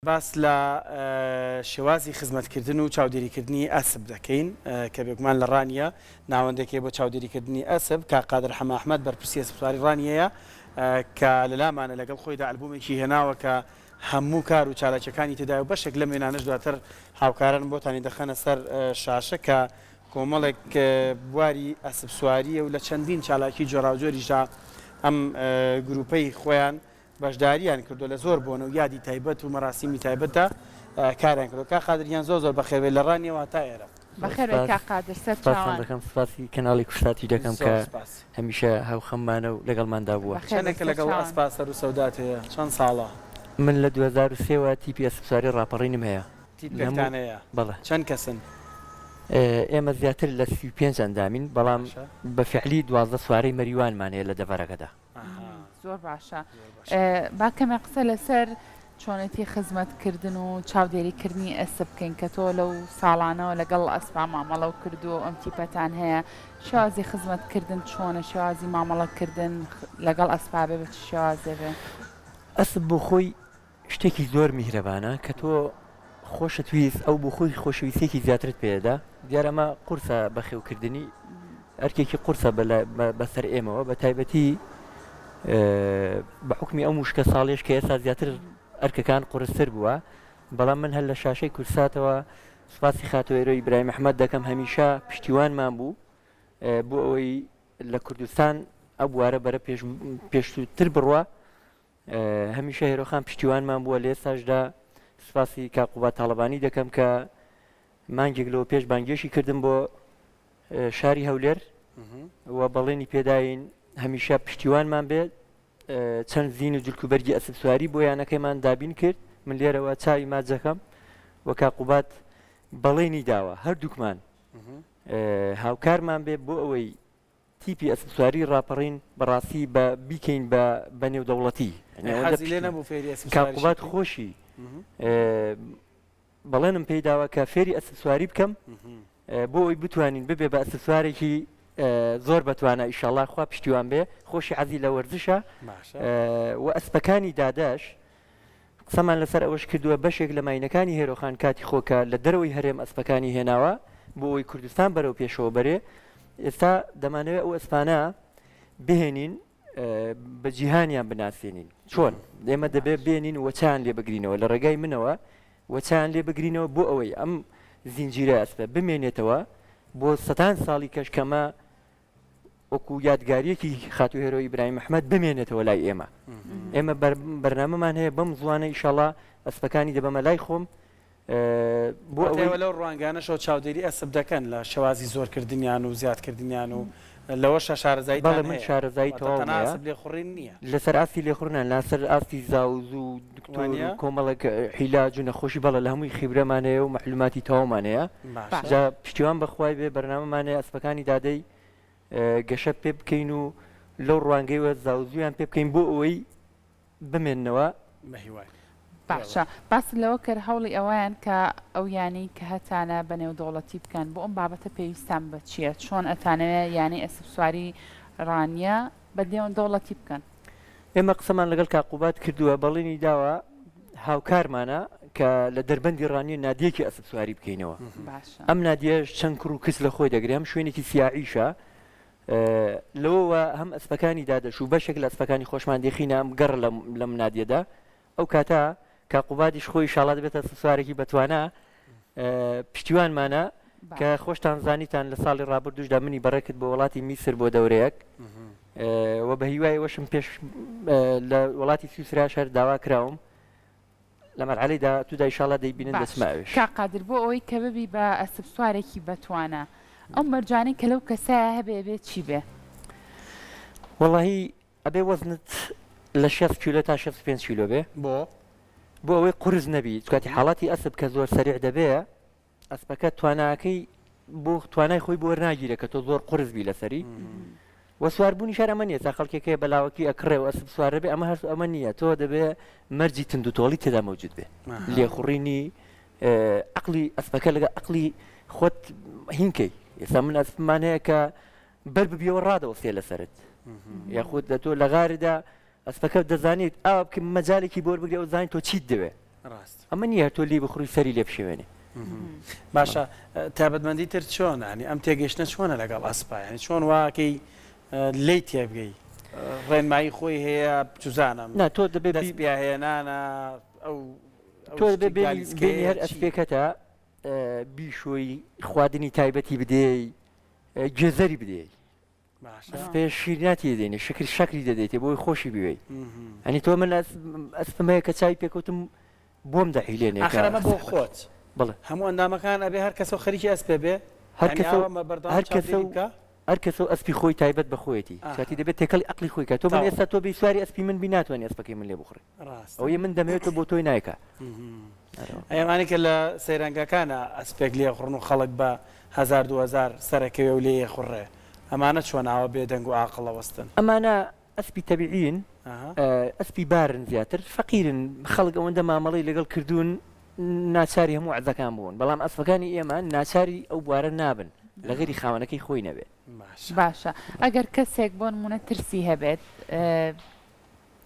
باس لە شێوازی خزمەتکردن و چاودێریکردنی ئەسپ دەکەین کە بێگومان لە ڕانیە ناوەندێک هەیە بۆ چاودێریکردنی ئەسپ، کاک قادر حەمە ئەحمەد بەرپرسی ئەسپسواری ڕانیەیە کە لەلامانە لەگەڵ خۆیدا ئەلبومێکی هێناوە کە هەموو کار و چالاکیەکانی تێدایە و بەشێک لەم وێنانەش دواتر هاوکارانم بۆتانی دەخەنە سەر شاشە کە کۆمەڵێک بواری ئەسپسواریە و لە چەندین چالاکی جۆراوجۆریشدا ئەم گروپەی خۆیان بەشداریان کردوە لە زۆر بۆنە و یادی تایبەت و مەراسیمی تایبەتدا کاریان کردوە کاک قادر گیان زۆر زۆر بەخێر بێی لە ڕانیەوە هەتا ئێرە. بەخێر بێی کاک قادر سەر سپاستان چاوان. دەکەم سپاسی کەناڵی کوردساتیش دەکەم زۆر کە سپاس. هەمیشە هاوخەممانە و لەگەڵماندا بووە. بەخێر بێی چەنێکە سەر لەگەڵ چاوان. ئەسپا سەر و سەودات هەیە؟ چەند ساڵە؟ من لە 2003 وە تیپی ئەسپسواری ڕاپەڕینم هەیە. لە هەموو تیپێکتان هەیە؟ بەڵێ. چەند کەسن؟ ئێمە زیاتر لە 35 ئەندامین بەڵام باشە. بە فیعلی 12 سوارەی مەریوانمان هەیە لە دەڤەرەکەدا. زۆر باشە با کەمێک قسە لەسەر چۆنێتی خزمەتکردن و چاودێریکردنی ئەسپ بکەین کە تۆ لەو ساڵانەوە لەگەڵ ئەسپا مامەڵە و کردووە و ئەم تیپەتان هەیە شێوازی خزمەتکردن چۆنە شێوازی مامەڵەکردن لەگەڵ ئەسپا بێ بە چ شێوازێ بێ؟ ئەسپ بۆ خۆی شتێکی زۆر میهرەبانە کە تۆ خۆشت ویست ئەو بۆ خۆی خۆشەویستیەکی زیاترت پێدەدا دیارە ئەمە قورسە بەخێوکردنی ئەرکێکی قورسە بەسەر ئێمەوە بە تایبەتی بە حکمی ئەو وشکە ساڵێش کە ئێستا زیاتر ئەرکەکان قورستر بووە بەڵام من هەر لە شاشەی کورساتەوە سوپاسی خاتوێرۆ ئیبراهیم ئەحمەد دەکەم هەمیشە پشتیوانمان بوو بۆ ئەوەی لە کوردستان ئەو بوارە بەرە پێش پێشتر بڕە هەمیشە هێرۆخان پشتیوانمان بووە، لە ئێستاشدا سوپاسی کاک قوباد تاڵەبانی دەکەم کە مانگێک لەوە پێش بانگێشی کردم بۆ شاری هەولێر و بەڵێنی پێداین هەمیشە پشتیوانمان بێت چەند زین و جلکوبەرگی ئەسپسواری بۆ یانەکەیمان دابین کرد من لێرەوە چاوی ماجەکەم و کاک قوباد بەڵێنی داوە هەردووکمان هاوکارمان بێ بۆ ئەوەی تیپی ئەسپسواری ڕاپەڕین بەڕاستی بە بیکەین بە بە نێودەوڵەتی یانی ئەوەندە حەزی لێ پشتی نەبوو فێری کاک ئەسپسواریشی قوباد بکەی؟ خۆشی بەڵێنم پێی داوە کە فێری ئەسپسواری بکەم بۆ ئەوی بتوانین ببێ بە ئەسپسوارێکی زۆر بەتوانە ئیشەڵا خوا پشتیوان بێ خۆشی حەزی لە وەرزشە باشە و ئەسپەکانی داداش قسەمان لەسەر ئەوەش کردووە بەشێک لە ماینەکانی هێرۆخان کاتی خۆ کە لە دەرەوەی هەرێم ئەسپەکانی هێناوە بۆ ئەوەی کوردستان بەرەو پێشەوە بەرێ ئێستا دەمانەوێت ئەو ئەسپانە بهێنین بە جیهانیان بناسێنین چۆن ئێمە دەبێت بێنین وەچیان لێ بگرینەوە لە ڕێگای منەوە وەچیان لێ بگرینەوە بۆ ئەوەی ئەم زنجیرە ئەسپە بمێنێتەوە بۆ سەتان ساڵی کەش کەمە وەکو یادگاریەکی خاتوو هێرۆ ئیبراهیم ئەحمەد بمێنێتەوە لای ئێمە ئێمە بەرنامەمان هەیە بەم زوانە ئیشەڵا ئەسپەکانی دەبەمە لای خۆم بۆ ئەوەی لەو ڕوانگانەشەوە چاودێری ئەسپ دەکەن لە شێوازی زۆرکردنیان و زیادکردنیان و لەوەشە شارەزایی بەڵێ من شارەزایی تەواو تەنها ئەسپ لێخوڕین نییە لەسەر ئاستی لێخوڕنان لەسەر ئاستی زاوزوو دکتۆر و کۆمەڵێک عیلاج و نەخۆشی بەڵێ لە هەمووی خیبرەمان هەیە و مەعلوماتی تەواومان هەیە جا پشتیوان بەخوای بێ بەرنامەمان هەیە ئەسپەکانی دادەی گەشە پێ بکەین و لەو ڕوانگەیەوە زاوزوویان پێ بکەین بۆ ئەوەی بمێننەوە. بەهیوای. باشە باست لەوە کرد هەوڵی ئەوەیان کە ئەو یانەی کە هەتانە بە نێودەوڵەتی بکەن بۆ ئەم بابەتە پێویستان بە چییە چۆن ئەتانەوێ یانەی ئەسپسواری ڕانیە بە نێودەوڵەتی بکەن؟ ئێمە قسەمان لەگەڵ کاک قوباد کردووە، بەڵێنی داوە هاوکارمانە کە لە دەربەندی ڕانیە نادیەکی ئەسپ سواری بکەینەوە. باشە. ئەم نادیەش چەند کوڕ و کچ لە خۆی دەگرێ، هەم شوێنێکی سیاعیشە، لەوەوە هەم ئەسپەکانی دادەش و بەشێک لە ئەسپەکانی خۆشمان دێخینە ئەم گەڕ لەم نادیەدا، ئەو کاتە کاک قوبادیش خۆی ئیشاڵا دەبێتە سوارێکی بەتوانا پشتیوانمانە کە خۆشتان زانیتان لە ساڵی ڕابردوشدا منی بەڕێکرد بۆ وڵاتی میسر بۆ دەورەیەک و بە هیوای ئەوەشم پێش لە وڵاتی سویسراش هەر داوا کراوم لە مەرحەلەی داهاتوودا ئیشاڵا دەیبینن باش دەچمە ئەوێش. کاک قادر بۆ ئەوەی کە ببی بە ئەسپ سوارێکی بەتوانا ئەو مەرجانەی کە لەو کەسایە هەبێ ئەبێ چی بێ؟ وەڵاهی ئەبێ وەزنت لە 60 کیلۆ تا 65 کیلۆ بێ. بۆ؟ بۆ ئەوەی قورس نەبی چونکاتی حاڵاتی ئەسپ کە زۆر سەریع دەبێ ئەسپەکە تواناکەی بۆ توانای خۆی بۆ وەرناگیرێ کە تۆ زۆر قورس بی لەسەری وە سواربوونیش هەر ئەمە نییە تا خەڵکێک هەیە بە لاوەکی ئەکڕێ و ئەسپ سوار دەبێ ئەمە هەر ئەمە نییە تۆ دەبێ مەرجی توندوتۆڵی تێدا مەوجود بێ لێخوڕینی عەقڵی ئەسپەکە لەگە عەقڵی خۆت هینکەی ئێستا من ئەسپمان هەیە کە بەر ببیەوە ڕادەوەستێ لەسەرت یاخود لە تۆ لە غاردا ئەسپەکە دەزانیت ئاوا بکە مەجالێکی بۆر بگرێ و زانیت تۆ چیت دەوێ. ڕاست. ئەمە نییە هەر تۆ لێی بخوڕی سەری لێ بشێوێنێ. باشە تایبەتمەندی تر چۆنە ینی ئەم تێگەیشتنە چۆنە لەگەڵ ئەسپا ینی چۆن واکەی لێی تێبگەی ڕێنمایی خۆی هەیە چزانم نا تۆ دەبێ دەست پیاهێنانە ئەو تۆ دەبێ بێنی هەر ئەسپێکەتە بیشۆی خواردنی تایبەتی بدەی گێزەری بدەی ئەسپێ شیر ناتی دێنێ شکر شەکری دەدەیتێ بۆی خۆشی بوێی ئەنی تۆ من ئەسپم هەیە کە چای پێکەوتم بۆم دەحیلێنێ ئاخر ئەمە بۆ خۆت بڵێ هەموو ئەندامەکان ئەبێ هەر کەسەو خەریکی ئەسپێ بێ هەر یانی کەسەو ئاوا مە بەردەوام هەر کەسەو چاودێری بکا هەر کەسەو ئەسپی خۆی تایبەت بە خۆیەتی ئاها. کاتی دەبێت تێکەڵی ئەقلی خۆی کا تۆ من تەواو. ئێستا تۆ بێی سواری ئەسپی من بی ناتوانی ئەسپەکەی من لێ بخوڕی ڕاستە. ئەوەی من دەمەوێت تۆ بۆ تۆی نایکا ئەی ئەمانەی کە لە سەیرانگاکانا ئەسپێک لێخوڕن و خەڵک بە هەزار 2000 سەرەکەوێ و لێیەخوڕێ ئەمانە چۆن ئاوا بێدەنگ و ئاقڵ ئەوەستن؟ ئەمانە ئەسپی تەبیعین ئەسپی بارن زیاتر فەقیرن خەڵک ئەوەندە مامەڵەی لەگەڵ کردوون ناچاری هەموو عەزەکان بوون بەڵام ئەسپەکانی ئێمە ناچاری ئەو بوارە نابن لە غەیری خاوەنەکەی خۆی نەبێ. باشە ئەگەر کەسێک بۆ نمونە ترسی هەبێت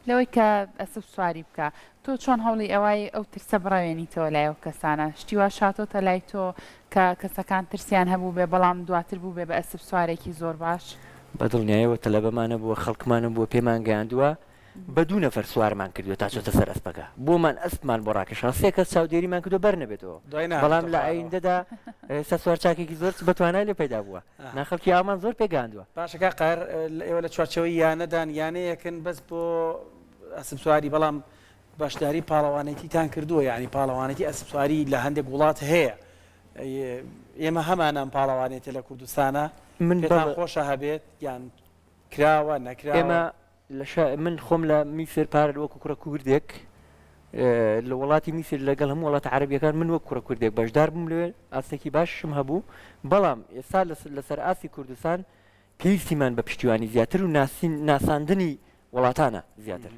لەوەی کە ئەسپ سواری بکا تۆ چۆن هەوڵی ئەوای ئەو ترسە بڕەوێنیتەوە لای ئەو کەسانە؟ شتی واش هاتۆتە لای تۆ کە کەسەکان ترسیان هەبووبێ بەڵام دواتر بووبێ بە ئەسپ سوارێکی زۆر باش؟ بە دڵنیایەوە تەلەبەمان هەبووە خەڵکمان هەبووە پێمان گەیاندووە بە دوو نەفەر سوارمان کردووە تا چۆتە سەر ئەسپەکە بۆمان ئەسپمان بۆ ڕاکێشاوە سێ کەس چاودێریمان کردووە بەر نەبێتەوە دوای بەڵام نەهاتۆتە لە خوارەوە. ئایندەدا ئێستا سوارچاکێکی زۆر بەتوانای لێ پەیدا بووە نا خەڵکی ئاوامان زۆر پێگەیاندووە. باشە کاک قاهر ئێوە لە چوارچێوەی یانەدان یانەیەکن بەس بۆ ئەسپ سواری بەڵام بەشداری پاڵەوانێتیتان کردووە یعنی پاڵەوانێتی ئەسپ سواری لە هەندێک وڵات هەیە ئێمە هەمانە ئەم پاڵەوانێتە لە کوردستانە من پێتان بەڵێ. خۆشە هەبێت یان کراوە نەکراوە؟ ئێمە لە شا من خۆم لە میسر پار وەکو کوڕە کوردێک لە وڵاتی میسر لەگەڵ هەموو وڵاتە عەرەبیەکان من وەک کوڕە کوردێک بەشدار بووم لەوێ ئاستێکی باششم هەبوو بەڵام ئێستا لەسەر ئاستی کوردستان پێویستیمان بە پشتیوانی زیاتر و ناسین ناساندنی وڵاتانە زیاتر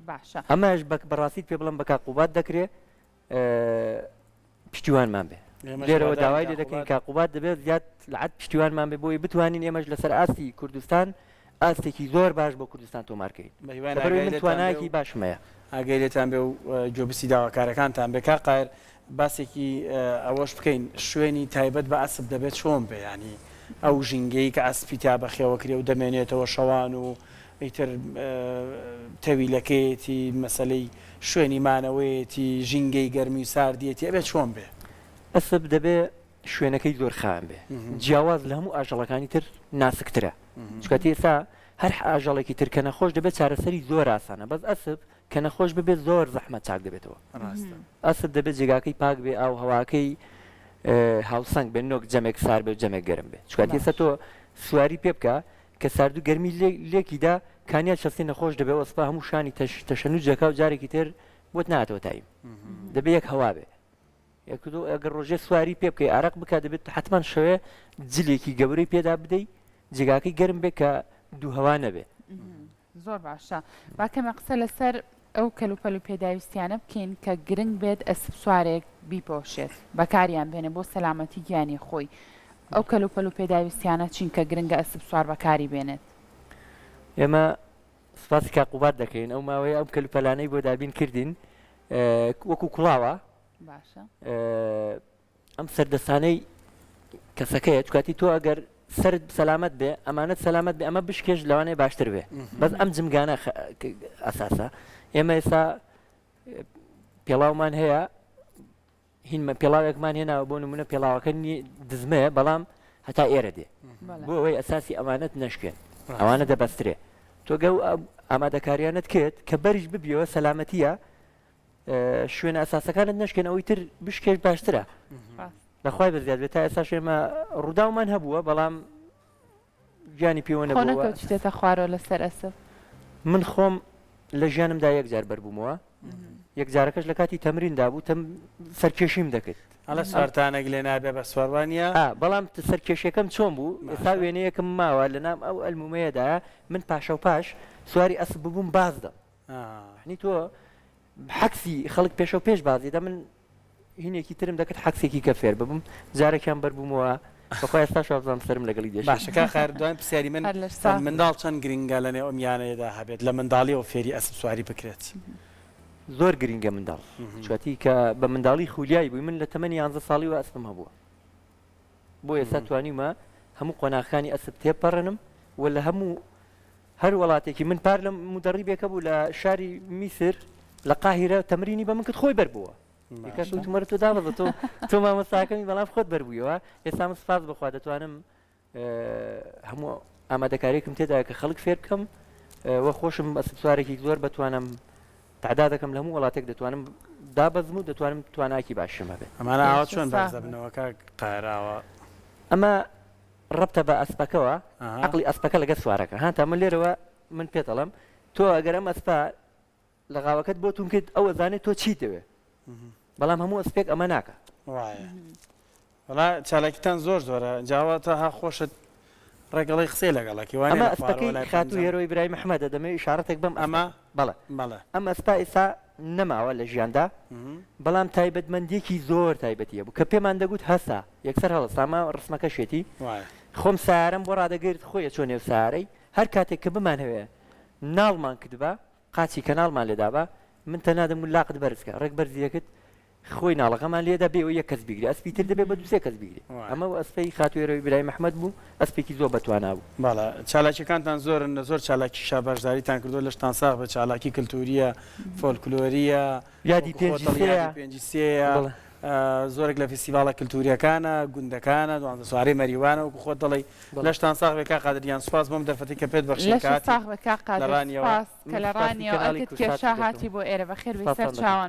باشە ئەمەش بە بەڕاستیت پێ بڵم بە کاک قوباد دەکرێ پشتیوانمان بێ لێرەوە داوای لێ دەکەین کاک قوباد دەبێت زیاد لەعەد پشتیوانمان بێ بۆی بتوانین ئێمەش لەسەر ئاستی کوردستان ئاستێکی زۆر باش بۆ کوردستان تۆمارکەین لەبەرئەوەی من توانایەکی باشم هەیە. ئاگای لێتان بێ و گوێبیستی داواکارەکانتان بێ. کاک قاهر باسێکی ئەوەش بکەین شوێنی تایبەت بە ئەسپ دەبێت چۆن بێ یانی ئەو ژینگەی کە ئەسپی تیا بەخێوەکرێ و دەمێنێتەوە شەوان و ئیتر تەویلەکەیەتی مەسەلەی شوێنی مانەوەیەتی ژینگەی گەرمی و ساردیەتی ئەبێ چۆن بێ؟ ئەسپ دەبێ شوێنەکەی زۆر خاوێن بێ جیاواز لە هەموو ئاژەڵەکانی تر ناسکترە چونکە ئێستا هەر ئاژەڵێکی تر کە نەخۆش دەبێت چارەسەری زۆر ئاسانە بەس ئەسپ کە نەخۆش ببێت زۆر زەحمەت چاک دەبێتەوە ئەسپ دەبێت جێگاکەی پاک بێ ئاو هەواکەی هاوسەنگ بێ نۆک جەمێک سار بێ و جەمێک گەرم بێ چونکە ئێستا تۆ سواری پێ بکە کە سارد و گەرمی لێکیدا کانیا چەستی نەخۆش دەبێ ئەسپا هەموو شانی تەشەنوج دەکا و جارێکی تر بۆت ناتەوە تایم دەبێ یەک هەوا بێ یەک دوو ئەگەر ڕۆژێ سواری پێ بکەی ئارەق بکات دەبێت حتمان شەوێ جلێکی گەورەی پێدا بدەی جێگاکەی گەرم بێ کە دوو هەوا نەبێ. زۆر باشە با کەمێ قسە لەسەر ئەو کەلوپەل و پێداویستیانە بکەین کە گرنگ بێت ئەسپ سوارێک بیپۆشێت بەکاریان بێنێ بۆ سەلامەتی گیانی خۆی ئەو کەلوپەل و پێداویستیانە چین کە گرنگە ئەسپ سوار بەکاری بێنێت؟ ئێمە سوپاسی کاک قوباد دەکەین ئەو ماوەیە ئەم کەلوپەلانەی بۆ دابین کردین وەکو کوڵاوە باشە ئەم سەردەسانەی کەسەکەیە چکاتی تۆ ئەگەر سەرت سەلامەت بێ ئەمانەت سەلامەت بێ ئەمە بشکێش لەوانەیە باشتر بێ بەس ئەم جمگانە ئەساسە ئێمە ئێستا پێڵاومان هەیە هینمە پێڵاوێکمان هێناوە بۆ نمونە پێڵاوەکە دزمەیە بەڵام هەتا ئێرە دێ بۆ ئەوەی ئەساسی ئەمانەت نەشکێن ئەوانە دەبەسترێ تۆ گەو ئامادەکاریانت کرد کە بەریش ببیەوە سەلامەتیە شوێنە ئەساسەکانت نەشکێن ئەوەی تر بشکێش باشترە لەخوای بەزیاد بێت تا ئێستاش ئێمە ڕووداومان هەبووە بەڵام گیانی پێوە خۆ نەبووە نەکەوتیتەتە خوارەوە لەسەر ئەسپ؟ من خۆم لە ژیانمدا یەک جار بەربوومەوە یەک جارەکەش لە کاتی تەمریندا بوو تەم سەرکێشیم دەکرد ئەڵێ سوارتانێک لێ نابێ بە سوار وانییە؟ ئا بەڵام سەرکێشیەکەم چۆن بوو ئێستا باشە وێنەیەکم ماوە لە نام ئەو ئەلمومەیەدا من پاشەوپاش سواری ئەسپ ببووم بازدەم یانی تۆ حەکسی خەڵک پێشەو پێش بازی دە من هینێکی ترم دەکرد حەکسێکی کە فێر ببم جارێکیان بەربوومەوە بەخوا ئێستا شابزانم سەرم لەگەڵی دێشێ. باشە کاک خەیر دواین پرسیاری من هەر لەش ساغ بی. منداڵ چەند گرنگە لە نێو ئەم یانەیەدا هەبێت لە منداڵیەوە فێری ئەسپ سواری بکرێت؟ زۆر گرینگە منداڵ چاتی کە بە منداڵی خولیای بووی من لە تەمەنی یانزە ساڵی وە ئەسپم هەبووە بۆ ئێستا توانیومە هەموو قۆناغەکانی ئەسپ تێپەڕێنم و لە هەموو هەر وڵاتێکی من پار لە مدەڕیبێکە بوو لە شاری میسر لە قاهیرە تەمرینی بە من کرد خۆی بەربووە کەس وتمەرە تۆ دابەزە تۆ تۆ مامۆستاکەمی بەڵام خۆت بەربوویەوە ئێستا من سپاس بخوا دەتوانم هەموو ئامادەکاریەکم تێدا کە خەڵک فێر بکەم وە خۆشم ئەسپ سوارێکی زۆر بەتوانم تعدا دەکەم لە هەموو وڵاتێک دەتوانم دابەزم و دەتوانم تواناکی باشم هەبێت. ئەمانە ئاوا چۆن بەرز دەبنەوە کاک قاهر ئاوا؟ ئەمە ڕەبتە بە ئەسپەکەوە عەقڵی ئەسپەکە لەگەر سوارەکە ها تا من لێرەوە من پێت ئەڵێم تۆ ئەگەر ئەم ئەسپە لە غاوەکەت بۆ تون کرد ئەو ئەزانێت تۆ چیت دەوێ بەڵام هەموو ئەسپێک ئەمە ناکا. وایە وەڵا چالاکیتان زۆر زۆرە جاوە تا ها خۆشت ڕێگەڵی قسەی لەگەڵەکی وانە ئەمە ئەسپەکەی خاتوو هێرۆی برای محمدە دەمەوێ ئیشارەتێک بەم ئەمە بەڵێ بەڵێ ئەم ئەسپە ئێستا نەماوە لە ژیاندا بەڵام تایبەتمەندیەکی زۆر تایبەتی هەبوو کە پێمان دەگوت هەسا یەکسەر هەڵەسا ئەمە ڕسمەکەشێتی خۆم سارم بۆ ڕادەگرت خۆی ئەچۆ نێو سارەی هەر کاتێک کە بمانهەوێ ناڵمان کردبا قاچی کەناڵمان لێدابا من تەنها دەمگوت لاقت بەرز کە ڕێک بەرزی دەکرد خۆی ناڵەکەمان لێدا بێ ئەوەی یەک کەس بیگرێ ئەسپی تر دەبێ بە دوو سێ کەس بیگرێ ئەمە ئەسپەی خاتوو هێرۆی برای محمد بوو ئەسپێکی زۆر بەتوانا بوو. بەڵێ چالاکیەکانتان زۆرن لە زۆر چالاکیشا بەشداریتان کردووە لەشتان ساغ بێت چالاکی کلتوریە فۆلکلۆریە یادی وەکو پێنجی خۆت دەڵێی سێیە یادی پێنجی سێیە بەڵێ. زۆرێک لە فیستیڤاڵە کلتوریەکانە گوندەکانە دوانزە سوارەی مەریوانە وەکو خۆت دەڵێی بەڵێ. لەشتان ساغ بێ کاک قادر گیان سوپاس بۆم دەرفەتەی کە پێت بەخشین لەشت کە هاتی ساغ بێ کاک لە قادر ڕانیەوە. سوپاس کە من لە سوپاسی ڕانیەوە کەناڵی ئەرکت کوردساتیش کێشا دەکەم هاتی بۆ ئێرە بەخێر بێی سوپاستان سەر دەکەم. چاوان.